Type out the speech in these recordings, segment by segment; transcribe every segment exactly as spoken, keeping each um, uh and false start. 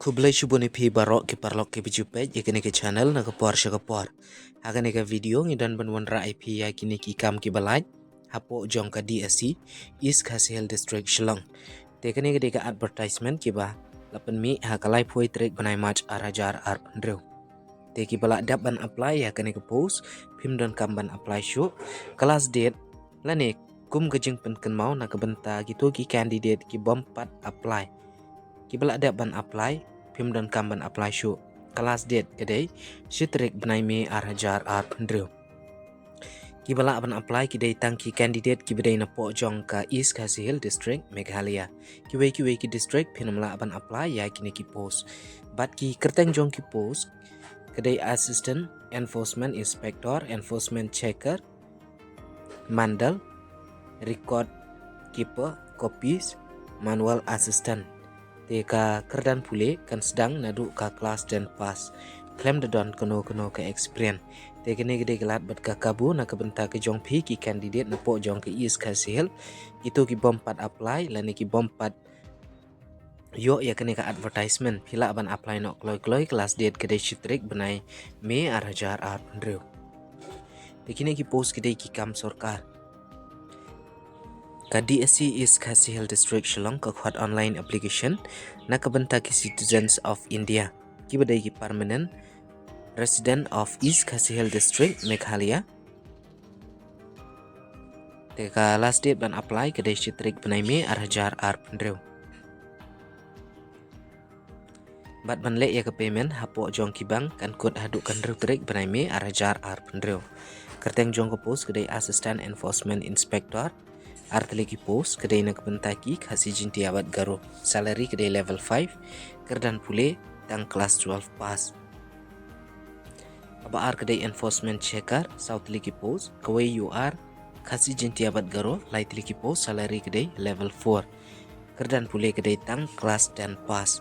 Khublei shibun ïa phi baroh ki paralok ki ba ju peit ïa kane ka channel na ka por sha ka por. Ha kane ka video ngi don ban wanrah ïa phi ïa kine ki kam ki ba lait hapoh jong ka D S C, East Khasi Hills District, Shillong. Te kane ka dei ka advertisement ki ba la pynmih ha ka laiphew tarik bnai March ar hajar arphew hynriew. Te ki ba la dep ban apply ïa kane ka post, phim donkam ban apply shuh. Ka last date lane kum ka jingpynkynmaw na ka bynta kito ki candidate ki bym pat apply, ki ba la dep ban apply, phim donkam ban apply shuh. Ka last date ka dei shi tarik bnai May ar hajar arphew hynriew. Ki ba lah ban apply ki dei tang ki candidate ki ba dei napoh jong ka East Khasi Hills District, Meghalaya. Kiwei kiwei ki district phin ym lah ban apply ïa kine ki post. Bad ki kyrteng jong ki post ka dei Assistant Enforcement Inspector, Enforcement Checker, Mandal, Record Keeper, Copist, Manual Assistant. Te ka kyrdan pule kan sdang naduh ka class ten pass, khlem da don kano kano ka experience. Te kane ka dei ka lad bad ka kabu na ka bynta ka jong phi ki candidate napoh jong ka East Khasi Hills, kito ki bym pat apply lane ki bym pat ïoh ïa kane ka advertisement, phi lah ban apply noh kloi kloi. Ka last date ka dei shi tarik bnai May ar hajar arphew hynriew. Te kine ki post ki dei ki kam sorkar. Ka D S C East Khasi Hills District Shillong ka khot online application na ka bynta ki citizens of India ki ba dei ki permanent resident of East Khasi Hills District, Meghalaya. Te ka last date ban apply ka dei shi tarik bnai May ar hajar arphew hynriew. Bad ban leh ïa ka payment hapoh jong ki bank kan kut haduh ka hynriew tarik bnai May ar hajar arphew hynriew. Kyrteng jong ka post ka dei Assistant Enforcement Inspector. Ar tylli ki post ka dei na ka bynta ki Khasi, Jaintia bad Garo. Salary ka dei level five. Kyrdan pule tang class twelve pass. Kaba ar ka dei Enforcement Checker, saw tylli ki post, kawei U R, Khasi, Jaintia bad Garo, lai tylli ki post, salary ka dei level four. Kyrdan pule ka dei tang class ten pass.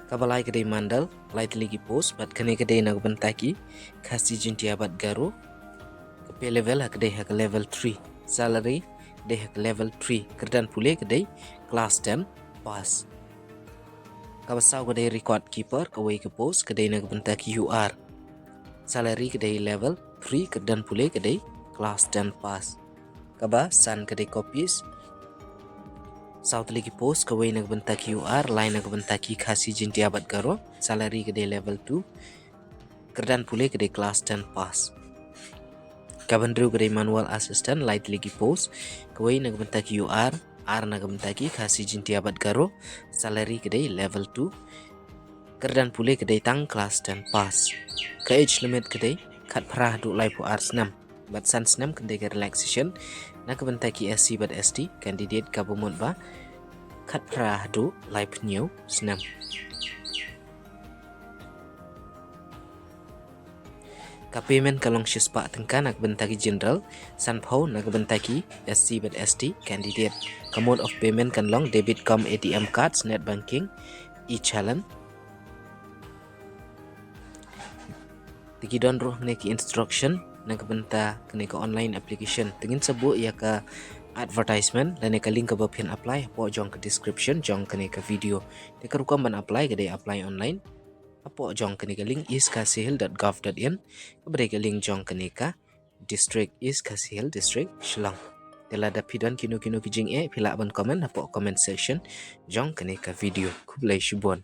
Kaba lai ka dei Mandal, lai tylli ki post, bad kane ka dei na ka bynta ki Khasi, Jaintia bad Garo. Ka pay level ha ka dei ha ka level three. Salary ka dei ha ka level three. Kyrdan pule ka dei class ten pass. Kaba saw ka dei Record Keeper, kawei ka post, ka dei na ka bynta ki U R. Salary ka dei level three, kyrdan pule ka dei class ten pass. Kaba san ka dei Copist. Saw tylli ki post, kawei na ka bynta ki U R, lai na ka bynta ki Khasi, Jaintia bad Garo. Salary ka dei level two. Kyrdan pule ka dei class ten pass. Kaba hynriew ka dei Manual Assistant, lai tylli ki post, kawei na ka bynta ki U R, ar na ka bynta ki Khasi, Jaintia bad Garo. Salary ka dei level two. Kyrdan pule ka dei tang class ten pass. Ka age limit ka dei khatphra haduh laiphew ar snem. Bad san snem ka dei ka relaxation na ka bynta ki S C bad S T candidate, kaba mut ba khatphra haduh laiphew hynñiew snem. Ka payment ka long shispah tyngka na ka bynta ki general, sanphew na ka bynta ki S C bad S T candidate. Ka mode of payment kan long debit cum A T M cards, net banking, e-challan. Te ki don ruh hangne ki instruction na ka bynta kane ka online application. Te ngin sa buh ïa ka advertisement lane ka link kaba phin apply hapoh jong ka description jong kane ka video. Te ka rukom ban apply ka dei apply online hapoh jong kane ka link east khasi hills dot gov dot in, kaba dei ka link jong kane ka district, East Khasi Hills District, Shillong. Te lada phi don kino kino ki jingeh, phi lah ban comment hapoh comment section jong kane ka video. Khublei shibun.